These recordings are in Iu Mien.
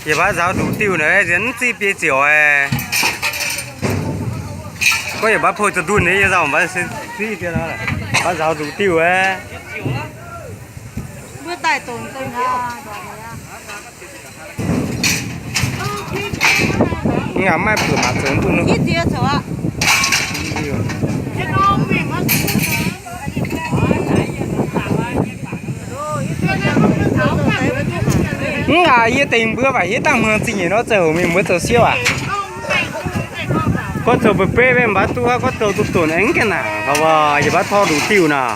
Yie mv baac nzaaux nduqc diuh naaiv, nzienx mv ziqv biei ziouc aeqv. Gorngv yie mv baac pou zoux ndunh nyei, yie nzauh mv baac se ziqv dien, mv baac nzaaux nduqc diuh aeqv. Mbuo daaih dongc dongh aqv. Mv ngaanc maaih buoqc maac zoux duqv nor. Mv ngaanc yie dengc mbuo baac hiuv dangh hmuangx zingh nyeic nor zoux mingh mbuo zoux siouv aac. Gorngv zoux beiv beiv mv baac duqv, gorngv zoux duqv donx aengx ga'naaic, yie mv baac tor nduqc diuh nor.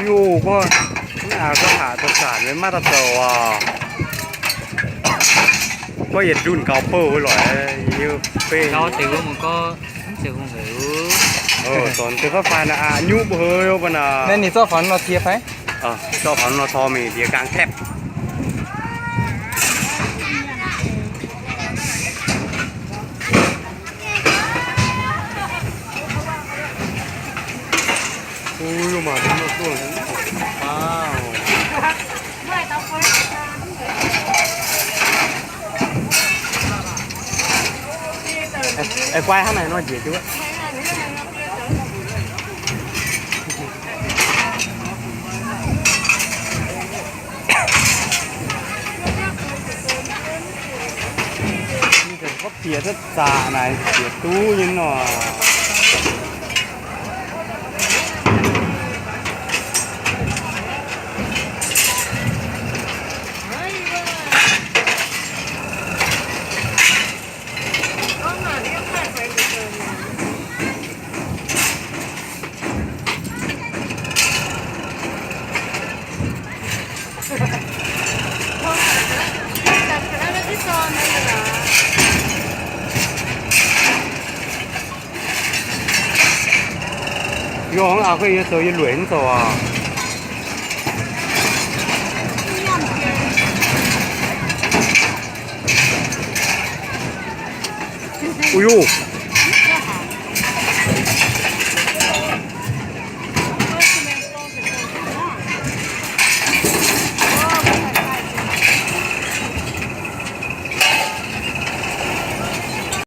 Yo, gorngv aqc, gorngv haac zoux zanc maiv maaih dauh zoux oc. Gorngv yietc ndunh gaux bouh wuov loic, yie hiuv beiv. Gaux deix wuov mv gorngv mv zeiz hungh hec. Zornc deix fav faan aqc, nyuv mbuo heuc mbuo nor. Naaiv ninh zorqv faaux nor tie fai? Zorqv faaux nor tor mingh ndiev gaang taepv. Guai hnangv naaic nor njiec duqv. Gorngv bieqc duqv zaqc naaic bieqc duqv nyei nor. Yie hnangv aqv, yie zoux yie lueic mv zoux aac. Uiu.